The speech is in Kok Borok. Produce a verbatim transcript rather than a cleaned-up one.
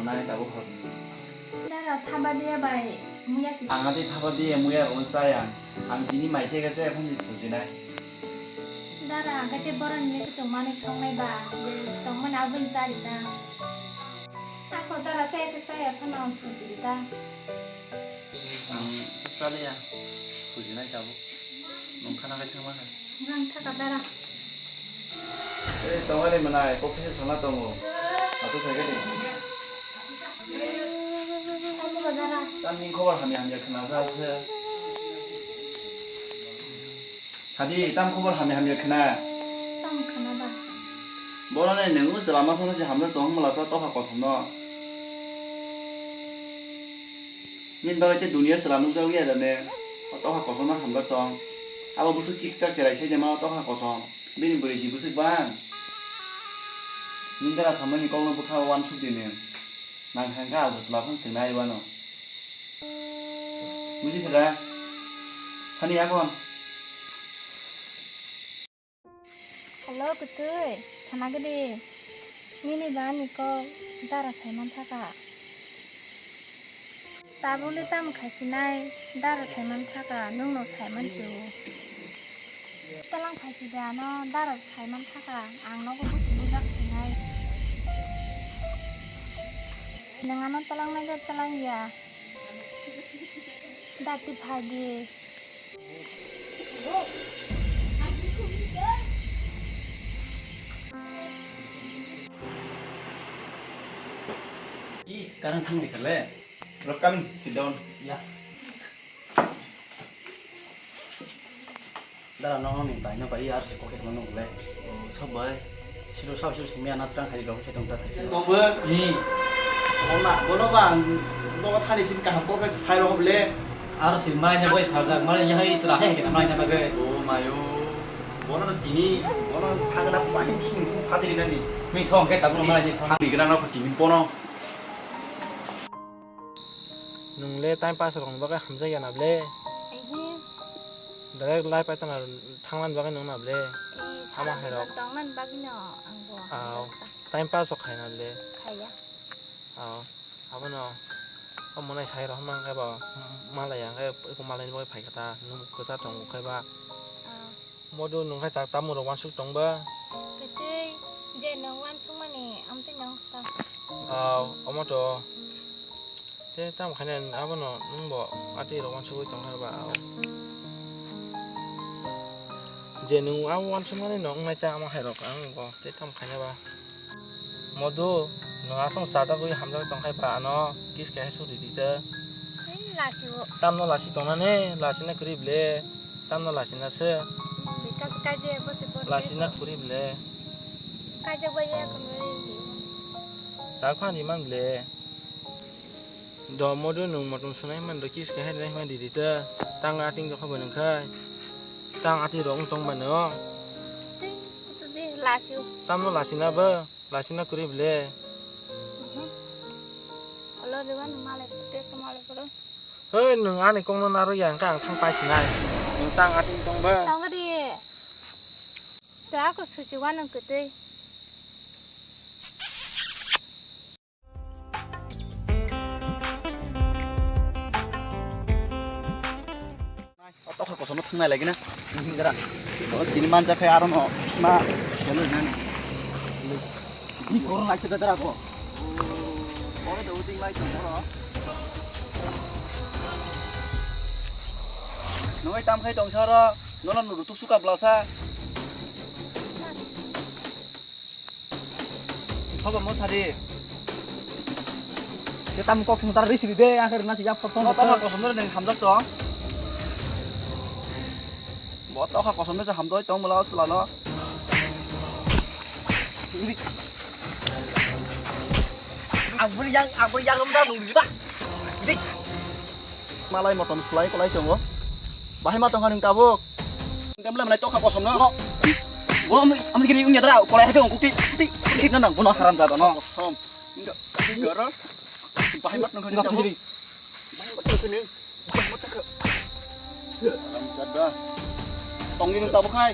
Ang tabuk hor. Dara thaba dia bai muya si. Ang ati thaba dia muya rong saya. Ang tini mai se kese phone di pusinai. Dara ang kete boron ni kutung mani songnai ba. Tong mana abun sari ta. Ako dara saya ke saya phone ang pusi ta. Ang saliya pusinai tabuk. Nung khana khai thangma kha. Nang thaka dara. Eh, tongani mwnai, kok kisa sana tongo. Aswk khaikhe di. Tamni khobor hamya hamya khna sa se. Sadi, tam khobor hamya hamya khna. Tam khna ba. Boroni nwngu chwla masa masi hamjak tong hwnla sa tokha kosom no. Nini bagwi tei duniya chwla nukjagwi ya da ne? O tokha kosom no hamjak tong. Abo bwswk chikchak cherai sai de ma o tokha kosom. Bini bwrwi si bwswk bang. Nini dara samani kokno bwkha o uansuk di nung. Nang thang kha albo chwla phang swngnai wano. Buji kha da? Thani yakon. Hello, kwtwi, sana gede. Nini ba ani kok dara saiman thaka. Tabukni tamo khaisinai dara saiman thaka, nwngno saiman sio. Talang khaisi de ano dara saiman thaka, ang nogo busi bujak sinai. Nwng ano talang nai de talang ya. Dati phagi. Ih, karang thang di kale. Welcome, sit down. Ya. Dara no ni bai no bai ar se kokhe manu le. O, sob bai. Siro sab siro simi ana trang khai rok se tong ta thai. Tong bo. Ni. Ona, bono ba ang, bono thani sin kaham kokhe sai rok le. Ar se mai ne bai sajak, mai ne hai sra hai ke mai ne bagai. O mayo. Bono no tini, bono thagna pahin sin phatri nani. Mi thong ke tabuk mai ni thong. Thani gna no tini bono. Nwng le time pass rokni bagwi hamjakya na ble? Ehe. Direct life paitana thanglani bagwi nwng na ble? Eh, ama hai rok. Tongnani bagwi no ang bo. Aw, time pass rok khaina ble? Khaya. Aw, abono. O monai sai rok hwnba khe bo malai ya khe eko malai ni bagwi phaikha ta nwng kwchar tongo khe ba. Aw. Modu nwng khai tak tamo rok uansuk tong ba? Kwtwi je nwng uansuk mani amtwi nwng sa. Aw, omo to. Te tamo khaina abono nwng bo atwi rok uansugwi tong kha ba, aw. Je nwng abo uansuk mani no wngnai ta amo hai rok ang bo te tamo khaina ba. Modu, nwng aswk sajagwi hamjagwi tong khai ba ano kiss khe hai suri di ta. Ei, lasi o. Tamno lasi tong nani, lasi na kwrwi ble, tamno lasi na se. Bika se kai je, bo se bo se. Lasi na kwrwi ble. Kai je bo ye kwrwi. Tak phan di man ble. Do modu nwng motom sunai man do kiss khe hai nai ma di di ta. Tang ating do kha bo nwng khai. Tang ati rok wng tong mano. Tei, kutu de, lasi o. Tamno lasi na bo, lasi na kwrwi ble. Mhm. Olo de wano malai pute se malai puro. Hei, nwng ani kokno naro ya, hwnkhe ang thang pai sinai. Nwng tang ati wng tong bo. Tang di. Da ko suchi wano kwtwi. O tokha kosom no thang nai lagi na. Dara. O tini manja khai aro no ma selo nani. Ni koro nai se dara ko. Oro do uting lai tong oro. Noi tam khai tong soro. Nono nudu tuk suka blasa. Hobo mo sadi. Te tam kok thung tar risri de, ang khe rwna si yak phone. Tokha kosom no nang hamjak tong. Bo tokha kosom no hamjak tong mula tula no. Ang buri yang, ang buri yang rum da nung di ba. Dik. Malai motom sulai kolai tongo. Bahai ma tongkha nwng tabuk? Nwng tamle manai tokha kosom no. Bo, bo, amni, amni gini unya dara, kolai hake ongkuk ti, ti, ti na nang, bono haram jada no. Kosom. Enggak, enggak, ro. Bahai ma tongkha nwng tabuk? Bahai ma tongkha nwng. Bahai ma tongkha. Haram jada. Tongdi nwng tabuk hai.